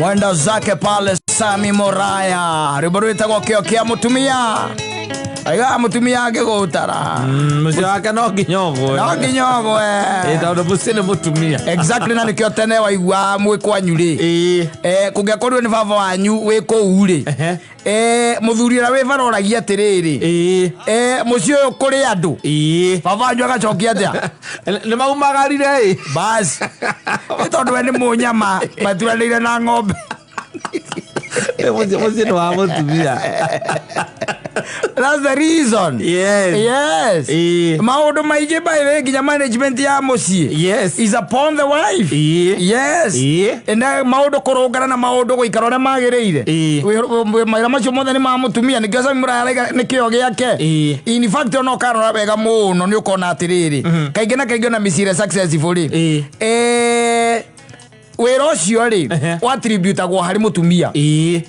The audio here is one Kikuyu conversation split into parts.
Mwenda zake pale Sami Moraya rwimbo rwitagwo kĩo kĩa mũtumia aigaga mũtumia angĩgũtara Mũciĩ wake no nginya ũgwe. No nginya ũgwe. Tondũ mũciĩ nĩ mũtumia. Exactly, na nĩkĩo tene waigua mwĩ kwanyu rĩ, kũngĩakorirwo nĩ baba wanyu wĩ kũu rĩ, mũthuri ũrĩa wĩ bara oragia atĩrĩrĩ, mũciĩ ũyũ kũrĩ andũ? Baba wanyu agacokia atĩa? Nĩ maumagarire ĩ. Bas, nĩ tondũ we nĩ mũnyama maturanĩire na ng'ombe. Mũciĩ nĩ wa mũtumia. That's the reason. Yes. Yes. Maũndũ maingĩ, by the way, nginya management ya mũciĩ is upon the wife. Yes. Na maũndũ kũrũngana na maũndũ gũikara ũrĩa magĩrĩire. Mawĩra macio mothe nĩ ma mũtumia. Nĩkĩo Sami Muraya araiga nĩ kĩo gĩake. In fact, ona ũkarora wega mũno nĩ ũkona atĩrĩrĩ, kaingĩ na kaingĩ ona mĩciĩ ĩrĩa successful rĩ, wĩra ũcio rĩ watributagwo harĩ mũtumia, ĩ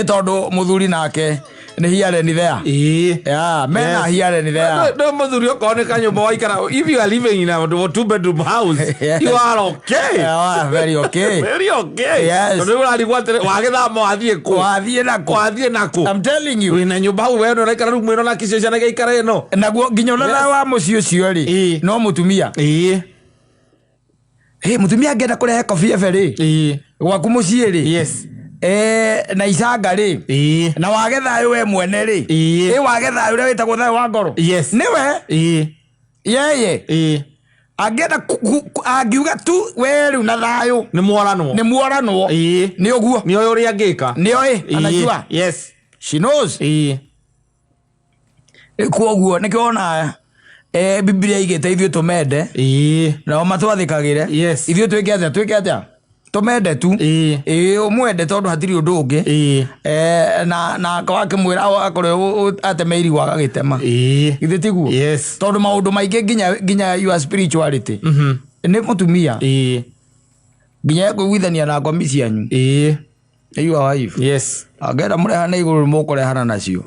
tondũ mũthuri nake nĩ here and there. Yeah, men are here and there. No mũthuri, okorwo nĩ kanyũmba waikara, if you are living in a two-bedroom house, you are okay. Yeah, very okay. Very okay. Yes. Tondũ rĩu ũrarigwo atĩrĩ, wagĩthama wathiĩ kũ? Wathiĩ nakũ? Wathiĩ nakũ? I'm telling you. Wĩna nyũmba hau we ũraikara rumu ĩno na kicio ciana igaikara ĩno. Naguo nginya ona thayũ wa mũciĩ ũcio rĩ, no mũtumia. Hey, mũtumia angĩenda kũrehe kobi ebe rĩ, gwaku mũciĩ rĩ, na icanga rĩ, na wage thayũ we mwene rĩ, ĩ wage thayũ ũrĩa wĩtagwo thayũ wa ngoro, nĩwe yeye angĩenda angiuga tu we rĩu na thayũ Nĩ mworanwo. Nĩ mworanwo. Nĩ ũguo. Nĩ oĩ ũrĩa angĩka. Nĩ oĩ, anajua. She knows. Koguo nĩkĩo ona Biblia igĩte ithuĩ tũmende nao matwathĩkagĩre. Ithuĩ twĩke atĩa? Twĩke atĩa? Tũmende tu. Ĩĩ, ũmwende tondũ hatirĩ ũndũ ũngĩ. Na wakĩmwĩra akorwo ateme irigũ agagĩtema. Githĩ tiguo? Yes. Tondũ maũndũ maingĩ, nginya your spirituality nĩ mũtumia, nginya ekũiguithania na ngomi cianyu. Nĩ your wife. Angĩenda mũrehane igũrũ, mũkũrehana nacio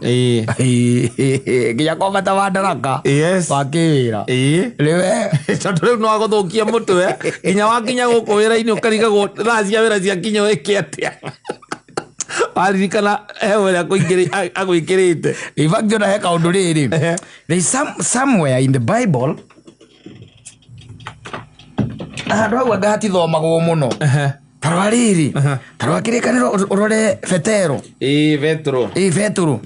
nginya kwambata wa ndaraka wa kĩwĩra nĩwe. Tondũ rĩu no agũthũkie mũtwe nginya wakinya gũkũ wĩra-inĩ, ũkarigagwo thaa cia wĩra ciakinya wĩke atĩa, waririkana he ũrĩa agwĩkĩrĩte. In fact, ona he kaũndũ rĩrĩ, there is somewhere in the Bible, handũ hau anga hatithomagwo mũno. Tarora rĩrĩ, tarora Kĩrĩkanĩro, ũrore Betero. Ĩĩ, Betro. Ĩ, Betũrũ.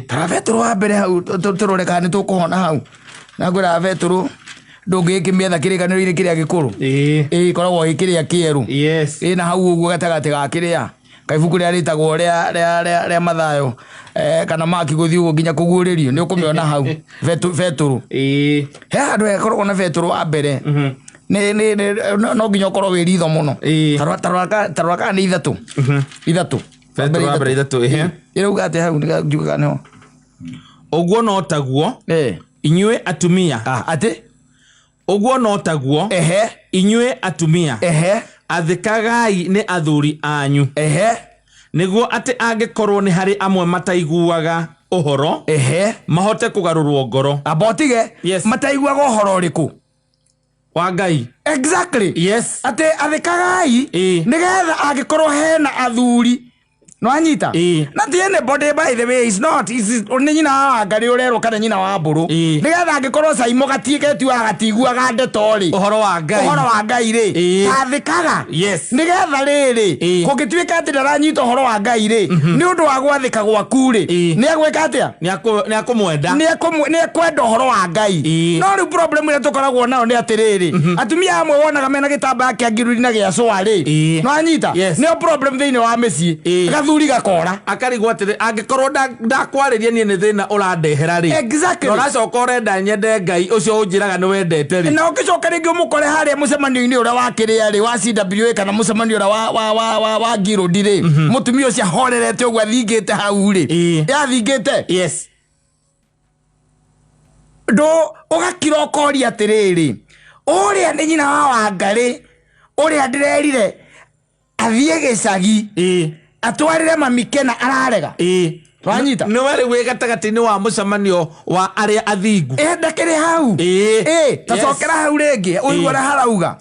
Tarora Betũrũ wa mbere hau, tũrore kana nĩ tũkũhona hau. Na ngwĩraga Betũrũ ndũngĩkĩmĩetha Kĩrĩkanĩro-inĩ kĩrĩa gĩkũrũ. Ĩ ĩkoragwo ĩ kĩrĩa kĩerũ. Ĩ na hau ũguo gatagatĩ ga kĩrĩa kaibuku rĩrĩa rĩtagwo rĩa Mathayo kana Maki gũthiĩ ũguo nginya Kũguũrĩrio, nĩ ũkũmĩona hau Betũrũ. He handũ hekoragwo na Betũrũ wa mbere. Nĩ no nginya ũkorwo wĩ ritho mũno. Tarora kana nĩ ithatũ. Ithatũ. Petero wa mbere ithatũ, ĩhĩ. Ĩrauga atĩa hau njuge kana nĩho? Ũguo no taguo inyuĩ atumia. Ah, atĩ? Ũguo no taguo inyuĩ atumia, athĩkagai nĩ athuri anyu, nĩguo atĩ angĩkorwo nĩ harĩ amwe mataiguaga ũhoro, mahote kũgarũrwo ngoro. Amba ũtige. Yes. Mataiguaga ũhoro ũrĩkũ? Wa Ngai. Exactly. Atĩ athĩkagai nĩgetha angĩkorwo hena athuri, nwanyita, na ti anybody, by the way, is not is nĩ nyina wa Ngarĩ ũrerwo kana nyina wa mbũrũ, nĩgetha angĩkorwo Caimo gatiĩketuaga gatiguaga ndeto rĩ, ũhoro wa Ngai, ũhoro wa Ngai rĩ, tathĩkaga, nĩgetha rĩrĩ, kũngĩtuĩka atĩ ndaranyita ũhoro wa Ngai rĩ, nĩ ũndũ wa gwathĩka gwaku rĩ, nĩ egwĩka atĩa? Nĩ akũmwenda. Nĩ ekwenda ũhoro wa Ngai. No rĩu problem ĩrĩa tũkoragwo nayo nĩ atĩrĩrĩ, atumia amwe wonaga mena gĩtambaya kĩa ngiruri na gĩa cũa rĩ, nĩwanyita? Yes. Nĩo problem thĩinĩ wa mĩciĩ. Gathuri gakora. Akarigwo atĩrĩ, angĩkorwo ndakwarĩria niĩ nĩ thĩna ũrandehera rĩ, na ũracoka ũrenda nyende Ngai ũcio ũnjĩraga nĩ wendete rĩ. Na ũngĩcoka rĩngĩ ũmũkore harĩa mũcemanio-inĩ ũrĩa wa kĩrĩa rĩ, wa CWA, kana mũcemanio ũrĩa wa ngirũndi rĩ, mũtumia ũcio ahorerete ũguo athingĩte hau rĩ, yathingĩte. Ndũ ũgakira ũkoria atĩrĩrĩ, ũrĩa nĩ nyina wa Wangarĩ ũrĩa ndĩrerire athiĩ gĩcagi atwarĩre mami Kena ararega. Wanyita? Nĩwe rĩu wĩ gatagatĩ-inĩ wa mũcemanio wa arĩa athingu. Ĩ, ndakĩrĩ hau. Ĩ, tacokera hau rĩngĩ ũigue ũrĩa harauga.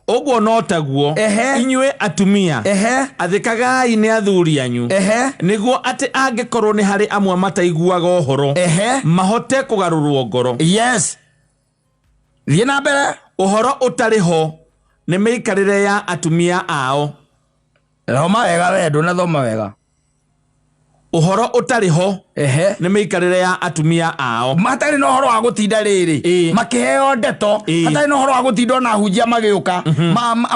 Ũguo no taguo Ehe. inyuĩ atumia Ehe. athĩkagai nĩ athuri anyu Ehe. nĩguo atĩ angĩkorwo nĩ harĩ amwe mataiguaga ũhoro Ehe. mahote kũgarũrwo ngoro. Yes, thiĩ na mbere. Ũhoro ũtarĩ ho nĩ mĩikarĩre ya atumia ao. Thoma wega we, ndũnathoma wega. Ũhoro ũtarĩ ho Ehe. nĩ mĩikarĩre ya atumia ao. Matarĩ na ũhoro wa gũtinda rĩrĩ makĩheo ndeto, hatarĩ na ũhoro wa gũtinda ona hunjia magĩũka,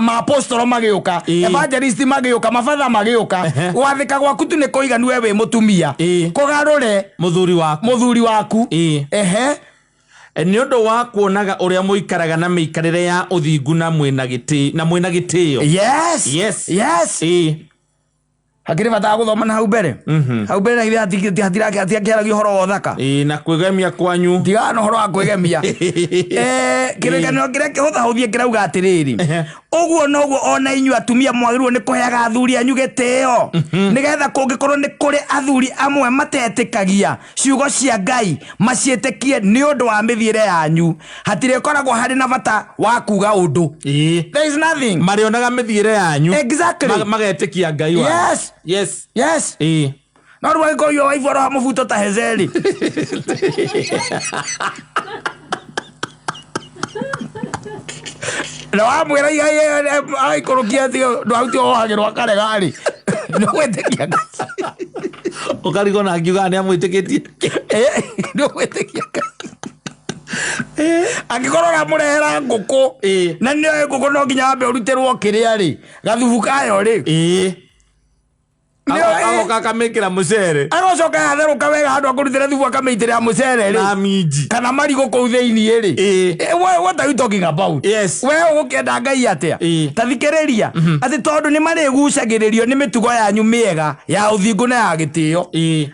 maapostolo magĩũka, evangelist magĩũka, mabatha magĩũka. Gwathĩka gwaku tu nĩ kũiganu we wĩ mũtumia kũgarũre mũthuri waku. Mũthuri waku. Ehe. Nĩ ũndũ wa kuonaga ũrĩa mũikaraga na mĩikarĩre ya ũthingu na mwĩna gĩtĩ na mwĩna gĩtĩo. Yes. Yes. Yes. Hakĩrĩ bata wa gũthoma na hau mbere, hau mbere na ithuĩ hatirakĩaragia ũhoro wa ũthaka. Ĩĩ, na kwĩgemia kwanyu. Ndigana na ũhoro wa kwĩgemia. Kĩrĩkanĩro kĩrĩa kĩhũthahũthie kĩrauga atĩrĩrĩ, ũguo noguo ona inyuĩ atumia mwagĩrĩirwo nĩ kũheaga athuri anyu gĩtĩo, nĩgetha kũngĩkorwo nĩ kũrĩ athuri amwe matetĩkagia ciugo cia Ngai, maciĩtĩkie nĩ ũndũ wa mĩthiĩre yanyu. Hatirĩkoragwo harĩ na bata wa kuga ũndũ. There is nothing. Marĩonaga mĩthiĩre yanyu. Exactly. Magetĩkia Ngai wao. Yes. Yes. Yes. No rĩu angĩkorwo your wife aroha mũbuto ta Hezeri, na wamwĩra aikũrũkia ndwaruti wohagĩrwo akarega rĩ, nĩ ũgwĩtĩkia Ngai? Ũkarigwo na ngiugaga nĩ amwĩtĩkĩtie. Nĩ ũgwĩtĩkia Ngai angĩkorwo ũramũrehera ngũkũ na nĩ ngũkũ no nginya wambe ũrutĩrwo kĩrĩa rĩ, gathubu kayo rĩ? Agoka akamĩkĩra mũcere. Agocoka yatherũka wega, handũ akũrutĩra thubu akamĩitĩrĩra mũcere rĩ na minji kana marigũ kũu thĩiniĩ rĩ. What are you talking about? Yes. We ũgũkĩenda Ngai atĩa? Ta thikĩrĩria atĩ tondũ nĩ marĩgucagĩrĩrio nĩ mĩtugo yanyu mĩega ya ũthingu na ya gĩtĩo.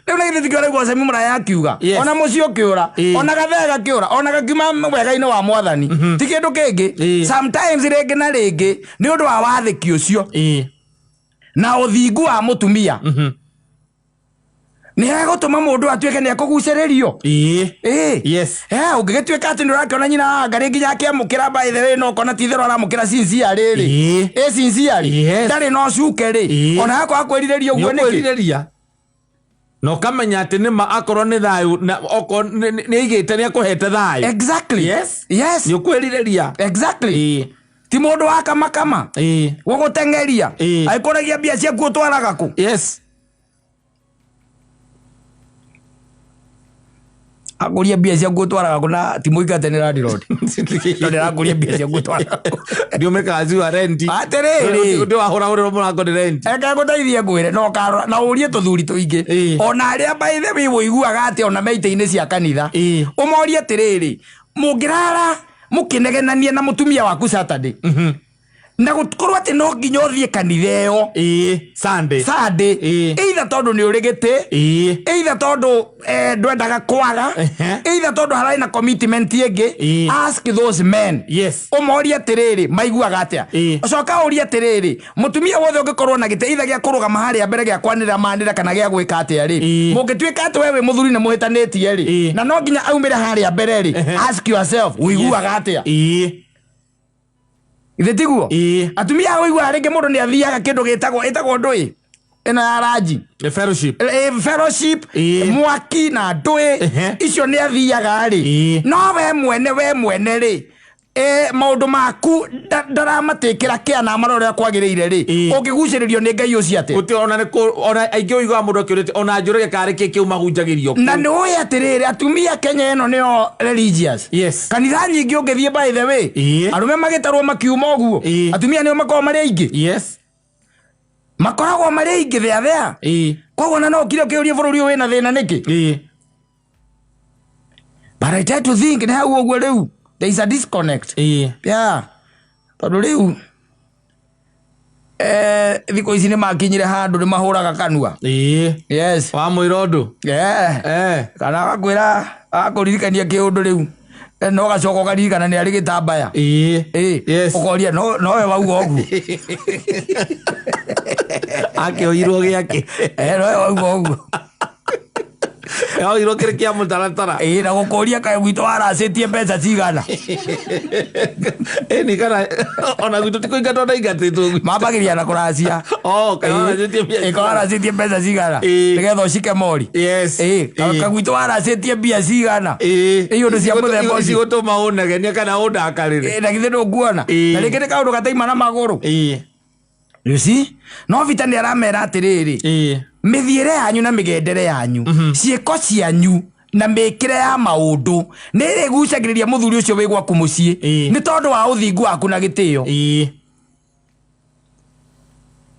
Rĩu na githĩ tikĩo raigua Cemi Mũraya akiuga, ona mũciĩ ũkĩũra, ona gathee gakĩũra, ona gakiuma wega-inĩ wa Mwathani, ti kĩndũ kĩngĩ. Sometimes rĩngĩ na rĩngĩ nĩ ũndũ wa wathĩki ũcio na ũthingu wa mũtumia nĩ hegũtũma mũndũ atuĩke nĩ ekũgucĩrĩrio. Ĩĩ. Yes. Ũngĩgĩtuĩka atĩ nĩ ũrakĩona nyina wa Ngarĩ nginya akĩamũkĩra, by the way, no ũkona ti itherũ aramũkĩra sincere rĩ, ĩ sincere, ndarĩ na ũcuke rĩ, ona yakwa akwĩrirĩria ũguo nĩkĩ? Nĩũkwĩrirĩria na ũkamenya atĩ nĩma akorwo nĩ thayũ na okorwo nĩ aigĩte nĩ akũhete thayũ. Exactly. Yes. Yes. Nĩ ũkwĩrirĩria. Exactly. Ti mũndũ wa kamakama gũgũteng'eria agĩkũragia mbia ciaku ũtwaraga kũ. Yes. Akũria mbia ciaku ũtwaraga kũ, na ti mũingate nĩ landlord tondũ arakũria mbia ciaku ũtwaraga kũ. Ndiũmĩkaga ciwa renti. Atĩrĩrĩ. Ndĩ wahũrahũrĩrwo mũrango nĩ renti. Reke ngũteithie ngwĩre na ũkarora na ũrie tũthuri tũingĩ, ona arĩa by the way ũiguaga atĩ ona me itĩ-inĩ cia kanitha, ũmorie atĩrĩrĩ, mũngĩrara mũkĩnegenania na mũtumia waku Saturday na gũkorwo atĩ no nginya ũthiĩ kanitha ĩyo Sunday. Sunday, either tondũ nĩ ũrĩ gĩtĩ, either tondũ ndwendaga kwaga, either tondũ hararĩ na commitment ĩngĩ, ask those men. Ũmorie atĩrĩrĩ, maiguaga atĩa? Coka ũrie atĩrĩrĩ, mũtumia wothe ũngĩkorwo na gĩtĩ either gĩa kũrũgama harĩa mbere gĩa kwanĩrĩra manĩrĩra kana gĩa gwĩka atĩa rĩ, mũngĩtuĩka atĩ we wĩ mũthuri nĩ mũhĩtanĩtie rĩ, na no nginya aumĩre harĩa mbere rĩ, ask yourself, ũiguaga atĩa? Githĩ tiguo? Atumia aya ũiguaga rĩngĩ mũndũ nĩ athiaga kĩndũ gĩtagwo ĩtagwo ndũĩ ĩno ya ranji. The fellowship. Fellowship, mwaki na ndũĩ icio nĩ athiaga rĩ, no we mwene rĩ, maũndũ maku ndaramatĩkĩra kĩa na amarora ũrĩa kwagĩrĩire rĩ, ũngĩgucĩrĩrio nĩ Ngai ũcio atĩa? Gũtirĩ ona nĩ ona aingĩ ũiguaga mũndũ akĩũrĩte ona njũrĩge karĩ kĩ kĩu mahunjagĩrio kũu. Na nĩ ũĩ atĩrĩrĩ, atumia Kenya ĩno nĩo religious. Kanitha nyingĩ ũngĩthiĩ, by the way, arũme magĩtarwo makiuma ũguo, atumia nĩo makoragwo marĩ aingĩ. Makoragwo marĩ aingĩ thea thea. Koguo na no ũkire ũkĩũrie bũrũri ũyũ wĩna thĩna nĩkĩ. But I try to think nĩ hau ũguo rĩu there is a disconnect. Yeah, tondũ rĩu thikũ ici nĩ makinyire handũ nĩ mahũraga kanua. Yes. Wamwĩra ũndũ. Kana agakwĩra, agakũririkania kĩũndũ rĩu, no gacoka ũkaririkana nĩ arĩ gĩtambaya. Ũkoria nowe wauga ũguo. Akĩoirwo gĩake. Nowe wauga ũguo. Yoirwo kĩrĩ kĩa mũtaratara. Ĩĩ, na gũkũria kaĩ gwitũ waracĩtie mbeca cigana. Ĩni kana ona gwitũ ti kũingatwo ndaingatĩtwo. Mambagĩria na kũracia. Oh, kaĩ waracĩtie mbia Ĩĩ, kaĩ waracĩtie mbeca cigana. Ĩĩ. Nĩgetha ũcike mori. Yes. Ĩĩ, Ĩĩ. kagwitũ waracĩtie mbia cigana. Ĩĩ. Ĩĩ, ũndũ cia mũthemba ũcio. Cigũtũma ũnegenie kana ũndakarĩre. Ĩĩ, na githĩ ndũkuona. Ĩĩ. Na rĩngĩ nĩ kaũndũ gataima na magũrũ. Ĩĩ. You see? No Vita nĩ aramera atĩrĩrĩ. Ĩĩ. Mĩthiĩre yanyu na mĩgendere yanyu. Ciĩko cianyu na mĩkĩre ya maũndũ nĩ ĩrĩgucagĩrĩria mũthuri ũcio wĩ gwaku mũciĩ Ĩĩ. nĩ tondũ wa ũthingu waku na gĩtĩo. Ĩĩ.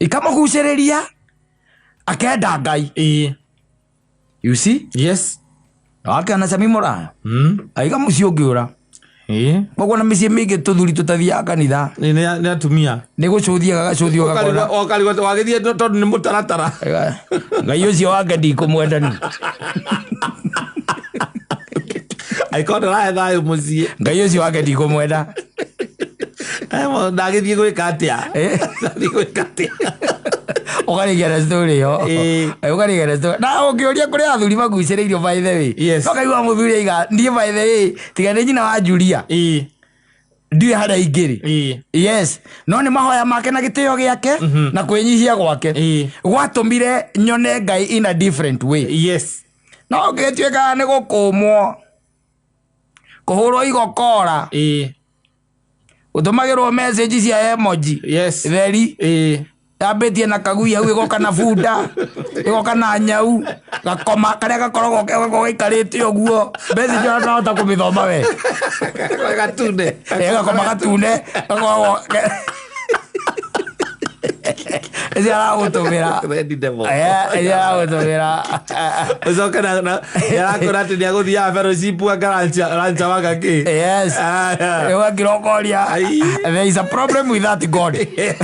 Ikamũgucĩrĩria akenda Ngai. Ĩĩ. You see? Yes. Wakĩona Sami Mũraya aiga mũciĩ ũngĩũra. Ĩĩ. Koguo na mĩciĩ mĩingĩ tũthuri tũtathiaga kanitha Nĩ nĩ nĩ atumia. nĩ gũcũthia gagacũthia ũgakona. Ũkarigwo wagĩthiĩ tondũ nĩ mũtaratara. Ngai ũcio wake ndikũmwenda niĩ. Angĩkorwo ndarahe thayũ mũciĩ. Ngai ũcio wake ndikũmwenda. Ndagĩthiĩ gwĩka atĩa? Ndathiĩ gwĩka atĩa? Ũkarĩkia na story ĩyo. Ĩĩ. Ũkarĩkia na story. Na ũngĩũria kũrĩ athuri magucĩrĩirio by the way. Yes. No kaigua mũthuri aiga niĩ by the way tiga nĩ nyina wa Julia. Ĩĩ. Ndiũĩ harĩa ingĩrĩ. Ĩĩ. Yes. No nĩ mahoya make na gĩtĩo gĩake na kwĩnyihia gwake. Ĩĩ. Gwatũmire nyone Ngai in a different way. Yes. No ũngĩtuĩka nĩ gũkũmwo kũhũrwo igokora Ĩĩ. ũtũmagĩrwo message cia emoji Yes. theri Ĩĩ. yambĩtie na kagui hau ĩgoka na bunda ĩgoka na nyau gakoma karĩa gakoragwo gakoragwo gaikarĩte ũguo message ĩyo ndahota kũmĩthoma we Gatune. Eh, gakoma gatune gakoragwo ĩcio aragũtũmĩra Ready devil. Eh, ĩcio aragũtũmĩra Ũcoke na na arakora atĩ nĩagũthiaga fellowship anga rancha wanga kĩ. Yes. Ah. Ũgakira ũkoria Ai. there is a problem with that God. Yes,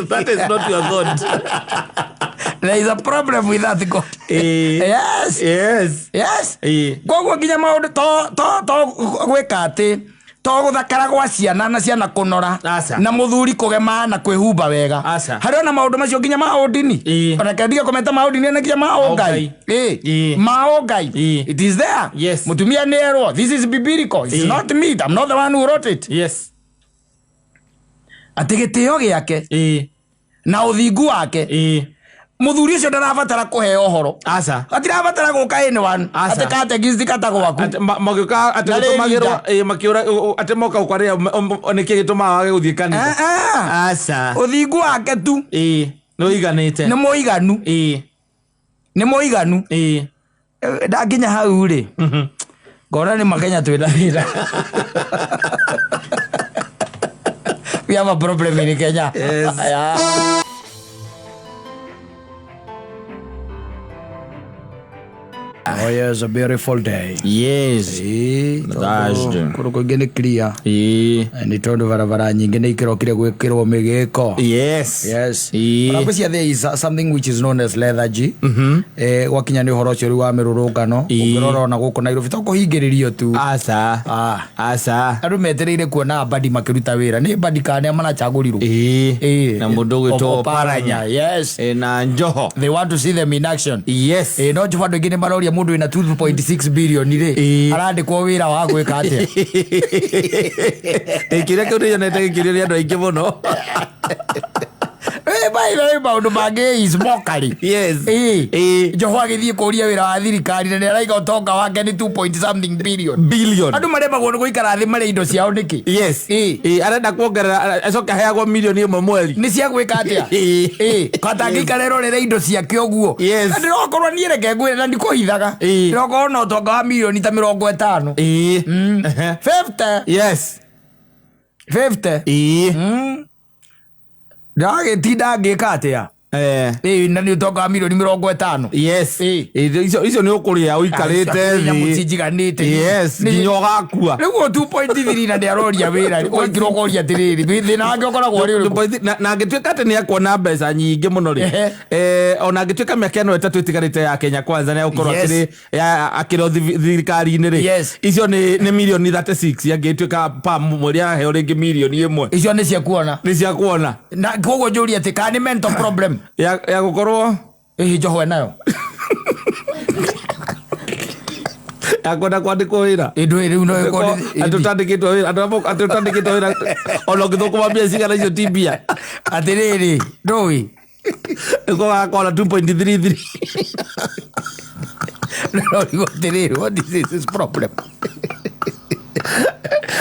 that is not your God. There is a problem with that God. Ĩĩ. Yes. Yes. Yes. Ĩĩ. Koguo nginya maũndũ to to to gwĩka atĩ to gũthakara gwa ciana na ciana kũnora Aca. na mũthuri kũgema na kwĩhumba wega Aca. harĩ ona maũndũ macio nginya ma ũndini Ĩĩ. ona kendige kũmeta ma ũndini na nginya ma ũngai Ĩĩ. Ĩĩ. Ma ũngai Ĩĩ. it is there Yes. mũtumia nĩ erwo this is biblical it's Ĩĩ. not me I'm not the one who wrote it Yes. atĩ gĩtĩo gĩake Ĩĩ. na ũthingu wake Ĩĩ. mũthuri ũcio ndarabatara kũheo ũhoro Aca. atirabatara gũka anyone Aca. atĩ katekist kata gwaku Atĩ magĩũka atĩ Na rĩ gũtũmagĩrwo leader. ĩĩ, makĩũra atĩ moka gũkwarĩra nĩkĩ gĩtũmaga wage gũthiĩ kanitha. Ah, ah. Aca. ũthingu wake tu Ĩĩ. Nĩ ũiganĩte. nĩ mũiganu Ĩĩ. nĩ mũiganu Ĩĩ. Eh, ndakinya hau rĩ ngona nĩ makenya twĩna thĩna. We have a problem in Kenya. Yes. Yeah. Oh yes, a beautiful day. Yes. Ĩĩ, tondũ Thursday. kũndũ kũingĩ nĩ clear. Ĩĩ. Na nĩ tondũ barabara nyingĩ nĩ ikĩrokire gwĩkĩrwo mĩgĩko. Yes. Yes. Ĩĩ. Ona ngwĩciria there is something which is known as lethargy. Eh, gwakinya nĩ ũhoro ũcio rĩu wa mĩrũrũngano Ĩĩ. ũngĩrora ona gũkũ Nairobi to kũhingĩrĩrio tu. Aca. Ah. Aca. Andũ metereire kuona mbandi makĩruta wĩra nĩ mbandi kana nĩa maracagũrirwo. Ĩĩ. Ĩĩ. Na mũndũ ũgwĩtwo Oparanya. Yes. Ĩĩ, na Njoho. They want to see them in action. Yes. Ĩĩ, no njuba andũ aingĩ nĩ maroria mũndũ wĩna 2.6 billion rĩ Ĩĩ. arandĩkwo wĩra wa gwĩka atĩa. Ĩ, kĩrĩa kĩu nĩnyonete gĩkĩũrio nĩ andũ aingĩ mũno. Ĩ, by the way, maũndũ mangĩ is mockery. Yes. Ĩĩ. Ĩĩ. Njoho agĩthiĩ kũria wĩra wa thirikari na nĩaraiga ũtonga wake nĩ 2 point something billion. Billion. Andũ maremagwo nĩ gũikara thĩ marĩa indo ciao nĩkĩ? Yes. Ĩĩ. Ĩĩ, arenda kuongerera acoke aheagwo milioni ĩmwe mweri. Nĩ cia gwĩka atĩa? Ĩĩ. Ĩĩ. Katangĩikara erorere indo ciake ũguo. Yes. Na ndĩrokorwo niĩ reke ngwĩre na ndikũhithaga. Ĩĩ. Ndĩrokorwo na ũtonga wa milioni ta 50. Ĩĩ. Ehe. 50. Yes. 50. Ĩĩ. Ndagĩtinda ngĩka atĩa? Eh. Ĩĩ, na nĩ ũtonga wa milioni 50. Yes. Ĩĩ. Ĩĩ, icio nĩ ũkũrĩa ũikarĩte Nyamũ thĩ. cinjiganĩte. Yes, nginya ũgakua. Rĩu o 2.3 na nĩaroria wĩra ũgakira ũkoria atĩrĩrĩ thĩna wake ũkoragwo ũrĩ ũrĩkũ? Na angĩtuĩka atĩ nĩ akuona mbeca nyingĩ mũno rĩ Ehe. ona angĩtuĩka mĩaka ĩno ĩtatũ ĩtigarĩte ya Kenya Kwanza nĩ agũkorwo Yes. akĩrĩ o thirikari-inĩ rĩ Yes. icio nĩ milioni 36 angĩtuĩka pa mweri aheo rĩngĩ milioni ĩmwe Icio nĩ cia kuona. nĩ cia kuona Na koguo njũrie atĩ kana nĩ mental problem ya gũkorwo ĩhĩ Njoho enayo. Ya kwenda kwandĩkwo wĩra. Ĩndũ rĩu no ĩkorwo Atĩ ũtandĩkĩtwo wĩra, atĩ ũtandĩkĩtwo wĩra ona ũngĩthũkũma mbia cigana icio ti mbia. Atĩrĩrĩ, ndũĩ. Nĩguo gagakorwo na 2.33. No rĩu atĩrĩrĩ, what is this problem?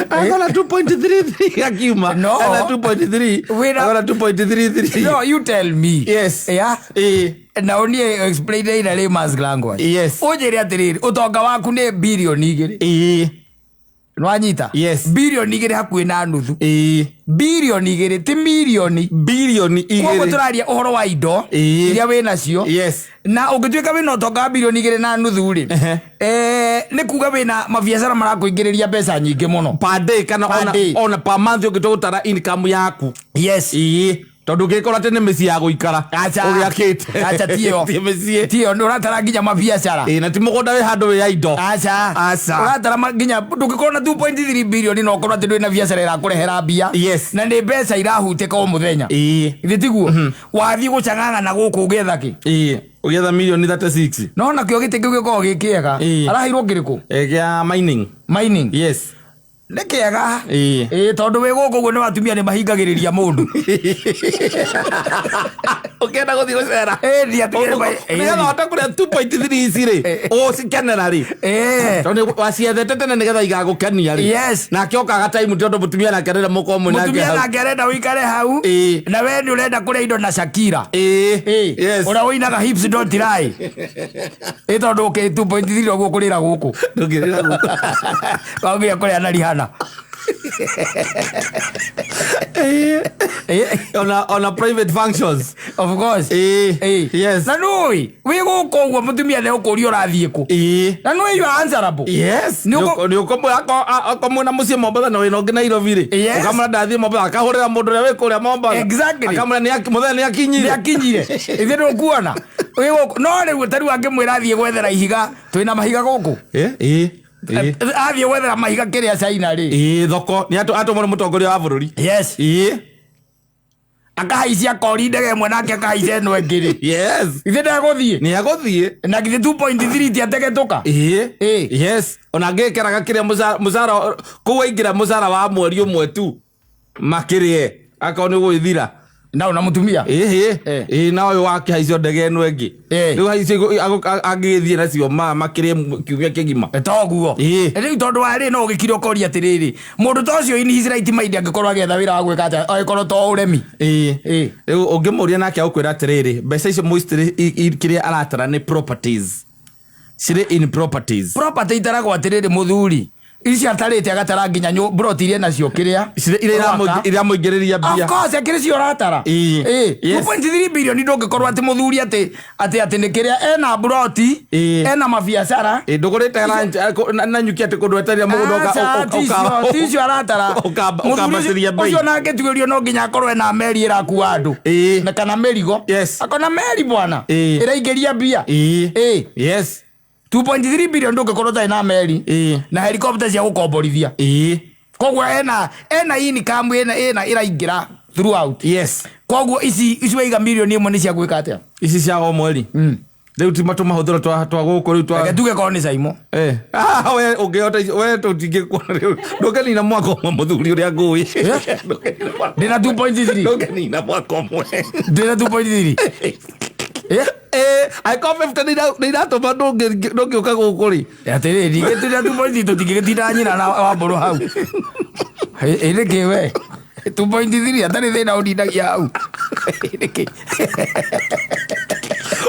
Agona 2.33 akiuma. No. Ena 2.3. Wĩra- Agona 2.33. No, you tell me. Yes. Yeah. Ĩĩ. Na ũniĩ explain in a layman's language. Yes. Ũnjĩre atĩrĩrĩ, ũtonga waku nĩ birioni 2. Ĩĩ. Nĩwanyita? Yes. Birioni 2 hakuhĩ na nuthu. Ĩĩ. Birioni 2 ti mirioni. Birioni Koguo 2. tũraria ũhoro wa indo Ĩĩ. iria wĩ nacio. Yes. Na ũngĩtuĩka wĩna ũtonga wa birioni 2 na nuthu rĩ, Ehe. nĩ kuga wĩna mabiacara marakũingĩrĩria mbeca nyingĩ mũno. Per day kana Per ona, day. ona per month ũngĩtua gũtara income yaku. Yes. Ĩĩ. Tondũ ũngĩkorwo atĩ nĩ mĩciĩ ya gũikara. Acha. Ũgĩakĩte. Acha tiyo. Ti mĩciĩ. Tiyo nĩ ũratara nginya mabiacara. Ĩĩ, na ti mũgũnda wĩ handũ wĩ ya indo. Aca. Aca. Ũratara nginya ndũngĩkorwo na 2.3 bilioni na ũkorwo atĩ ndwĩ na biacara ĩrakũrehera mbia. Yes. Na nĩ mbeca irahutĩka o mũthenya. Ĩĩ. Githĩ tiguo? Wathiĩ gũcang'ang'ana gũkũ ũgĩetha kĩ? Ĩĩ. Ũgĩetha mirioni 36. No nakĩo gĩtĩ kĩu gĩkoragwo gĩ kĩega. Ĩĩ. Araheirwo kĩrĩkũ? Ĩ, gĩa mining. Mining. Yes. Nĩ kĩega. Ĩĩ. Ĩĩ, tondũ wĩ gũkũ ũguo nĩ atumia nĩ mahingagĩrĩria mũndũ. Ũkĩenda gũthiĩ gũcera. Ĩĩ, ni atumia nĩ Nĩgetha ũhote kũrĩa 2.3 ici rĩ, ũcikenera rĩ. Ĩĩ. Tondũ nĩ waciethete tene nĩgetha igagũkenia rĩ. Yes. Nake okaga time tondũ mũtumia nake arenda mũkorwo mwĩ nake Mũtumia hau. nake arenda ũikare hau. Ĩĩ. Na we nĩ ũrenda kũrĩa indo na Shakira. Ĩĩ. Ĩĩ. Yes. Ũrĩa ũinaga hips don't lie. Ĩ tondũ ũkĩ 2.3 ũguo kũrĩra gũkũ. Ndũngĩrĩra gũkũ. Wambia kũrĩa na Rihanna. Ĩĩ. Ĩĩ. Ona private functions. Of course. Ĩĩ. Ĩĩ. Yes. Na nũĩ wĩ gũkũ ũguo mũtumia nĩ ũkũria ũrathiĩ kũ. Ĩĩ. Na nũĩ you are answerable. Yes. Nĩ ũkũ- Nĩ ũkũmwĩra akorwo mwĩna mũciĩ Mombatha na wĩna ũngĩ Nairobi rĩ. Yes. Ũkamwĩra ndathiĩ Mombatha akahũrĩra mũndũ ũrĩa wĩ kũrĩa Mombatha. Exactly. Akamwĩra mũthenya nĩ akinyire. Nĩ akinyire. Ithuĩ ndũkuona. Wĩ gũkũ. No rĩu ta rĩu angĩmwĩra athiĩ gwethera ihiga, twĩna mahiga gũkũ. Ĩĩ. Ĩĩ. Ĩĩ. Athiĩ gwethera mahiga kĩrĩa China rĩ. Ĩĩ, thoko nĩ atũmwo nĩ mũtongoria wa bũrũri. Yes. Ĩĩ. Akahaicia kori ndege ĩmwe nake akahaicia ĩno ĩngĩ rĩ. Yes. Ithuĩ ndegũthiĩ. Nĩ egũthiĩ. Na githĩ 2.3 ti ategetũka. Ĩĩ. Ĩĩ. Yes. Ona angĩkĩraga kĩrĩa mũcara kũu aingĩra mũcara wa mweri ũmwe tu makĩrĩe akorwo nĩ ũgũgĩthira. Na ona mũtumia. Ĩhĩ. Eh. Ĩĩ, na ũyũ wake haicio ndege ĩno ĩngĩ. Eh. Rĩu haicio angĩgĩthiĩ nacio makĩrĩe kiumia kĩgima. Toguo. Ĩĩ. Rĩu tondũ wa rĩ no ũgĩkire ũkoria atĩrĩrĩ, mũndũ ta ũcio in his right mind angĩkorwo agĩetha wĩra wa gwĩka atĩa angĩkorwo to ũremi. Ĩĩ. Ĩĩ. Rĩu ũngĩmũria nake agũkwĩra atĩrĩrĩ, mbeca icio mostly kĩrĩa aratara nĩ properties. Cirĩ in properties. Property itaragwo atĩrĩrĩ mũthuri. Ici atarĩte agatara nginya mburoti iria nacio kĩrĩa. Cirĩ iria Ũraka. iramũingĩrĩria mbia. Of course akĩrĩ cio ũratara. Ĩĩ. Ĩĩ. Yes. 2.3 billion ndũngĩkorwo atĩ mũthuri atĩ atĩ atĩ nĩ kĩrĩa ena mburoti, Ĩĩ. ena mabiacara. Ĩĩ, ndũgũrĩte ranch, na nyuki atĩ kũndũ weterire mũgũnda Aca, ticio aratara. Mũthuri ũkambatĩria bei. ũcio nake tuĩrio no nginya akorwo ena meri ĩrakua andũ. Ĩĩ. Na kana mĩrigo. Yes. Akona meri bwana. Ĩĩ. Ĩraingĩria mbia. Ĩĩ. Ĩĩ. Yes. 2.3 billion ndũngĩkorwo ũtarĩ na meri. Ĩĩ. Na helicopter cia gũkomborithia. Ĩĩ. Koguo ena income ena ĩraingĩra throughout. Yes. Koguo ici waiga milioni 1 nĩ cia gwĩka atĩa? Ici cia o mweri. Rĩu ti matũmahũthĩro twa gũkũ rĩu twa Reke tuge korwo nĩ Caimo. Eh. Ah, we ũngĩhota icio we tũtingĩkuona rĩu. Ndũngĩnina mwaka ũmwe mũthuri ũrĩa ngũĩ. Ndũngĩnina mwaka- Ndĩna 2.3. Ndũngĩnina mwaka ũmwe. Ndĩna 2.3. Eh? Eh, angĩkorwo 50 nĩ iratũma ndũngĩũka gũkũ rĩ. Atĩrĩrĩ, ndingĩtinda 2.3 tũtingĩgĩtinda nyina na wambũrũ hau. Ĩ nĩkĩ we? 2.3 atarĩ thĩna ũnindagia hau. Nĩkĩ?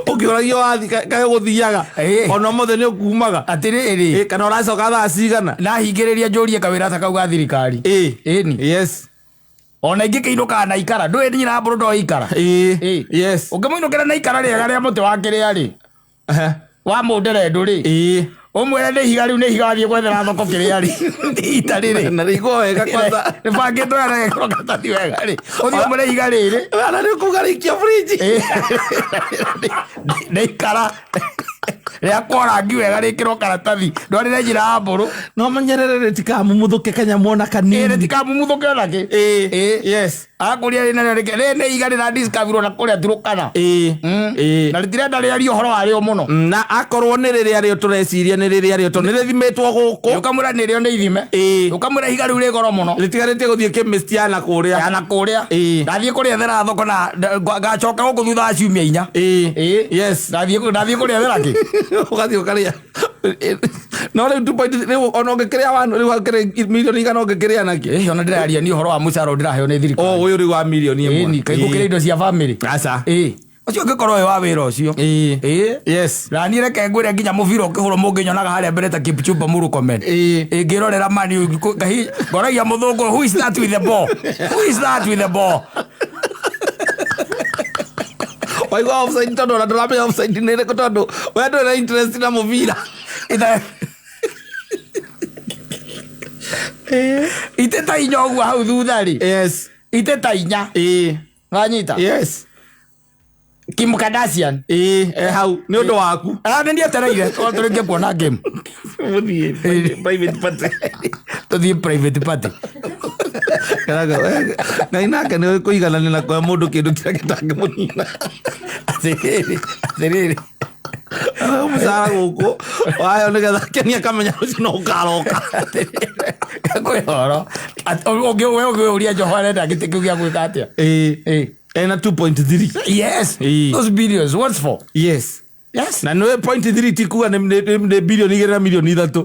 Ũkĩũragio wathi kaĩ ũgũthiaga. Ĩĩ. Ona ũmũthĩ nĩ ũkumaga. Atĩrĩrĩ, Ĩĩ, kana ũracoka thaa cigana. nahingĩrĩria njũrie kawĩra ta kau ga thirikari. Ĩĩ. Ĩni. Yes. Ona ingĩkĩinũkaga na ikara, ndũĩ nyina wambũrũ ndoĩ ikara. Ĩĩ. Ĩĩ. Yes. Ũngĩmũinũkĩra na ikara rĩega rĩa mũtĩ wa kĩrĩa rĩ, Ehe. wa mũnderendũ rĩ, Ĩĩ. ũmwĩre nĩ ihiga rĩu nĩ ihiga wathiĩ gwethera thoko kĩrĩa rĩ, ita rĩrĩ. Na rĩigwo wega kwanza. Rĩbangĩtwo wega na gĩkĩrwo karatathi wega rĩ, ũthiĩ ũmwĩre ihiga rĩrĩ. Ana nĩ ũkuga rĩikia fridge. Nĩ ikara rĩakwo rangi wega rĩkĩrwo karatathi ndwarĩre njĩra ya mbũrũ. No menyerere rĩtikamumuthũke kanyamũ ona Ĩĩ kanini. rĩtikamumuthũke ona kĩ. Ĩĩ. Ĩĩ. Yes. Agakũria rĩ narĩo rĩke rĩ nĩ iga rĩradiscoverirwo na kũrĩa Turukana. Ĩĩ. Ĩĩ. Na rĩtirenda rĩarie ũhoro warĩo mũno. Na akorwo nĩ rĩrĩa rĩo tũreciria nĩ rĩrĩa rĩo tondũ nĩ rĩthimĩtwo gũkũ. Ũkamwĩra nĩrĩo nĩ ithime. Ĩĩ. Ũkamwĩra ihiga rĩu rĩ goro mũno. Rĩtigarĩtie gũthiĩ chemist ya na kũrĩa. Ya na kũrĩa. Ĩĩ. Ndathiĩ kũrĩethera thoko na ngacoka gũkũ thutha wa ciumia inya. Ĩĩ. Ĩĩ. Yes. Ndathiĩ kũrĩethera kĩ? Ũgathiĩ ũkarĩa. No rĩu 2.3 rĩu ona ũngĩkĩrĩa wanu rĩu hakĩrĩ mirioni igana ũngĩkĩrĩa nakĩ? Ĩĩ ona ndĩraria ni ũhoro wa mũcara ndĩraheo nĩ thirikari. O ũyũ rĩu wa mirioni ĩmwe. Ĩni kaĩ ngũkĩrĩa indo cia family. Aca. Ĩĩ. Ũcio ũngĩkorwo wĩ wa wĩra ũcio. Ĩĩ. Ĩĩ. Yes. Na niĩ reke ngwĩre nginya mũbira ũkĩhũrwo mũngĩnyonaga harĩa mbere ta Kipchumba Murkomen. Ĩĩ. Ĩĩ ngĩrorera Man U ngoragia mũthũngũ who is that with the ball? Who is that with the ball? Waigua offside tondũ ona ndũramenya offside nĩ ĩrĩkũ tondũ we ndũrĩ na interest na mũbira. Ite ta inya ũguo hau thutha rĩ. Yes. Ite ta inya. Ĩĩ. Wanyita? Yes. Kim Kardashian. Ĩĩ, e hau nĩ ũndũ waku. Ah, nĩ ndietereire tondũ tũrĩkie kuona game. Mũthiĩ private party. Tũthiĩ private party. Karaga, Ngai nake nĩ kũiganania na kũhe mũndũ kĩndũ kĩrĩa gĩtangĩmũnina. Atĩrĩrĩ, atĩrĩrĩ. Mũcara gũkũ wayo nĩgetha kenia akamenya rũciũ no ũkaroka. Kwĩ ũhoro. Ũngĩ we ũngĩũria Njoho arenda gĩtĩ kĩu gĩa gwĩka atĩa? Ĩĩ. Ĩĩ. Ena 2.3. Yes. Ĩĩ. Those billions, what's for? Yes. Yes. Na nĩ point 3 ti kuga nĩ bilioni igĩrĩ na milioni ithatũ.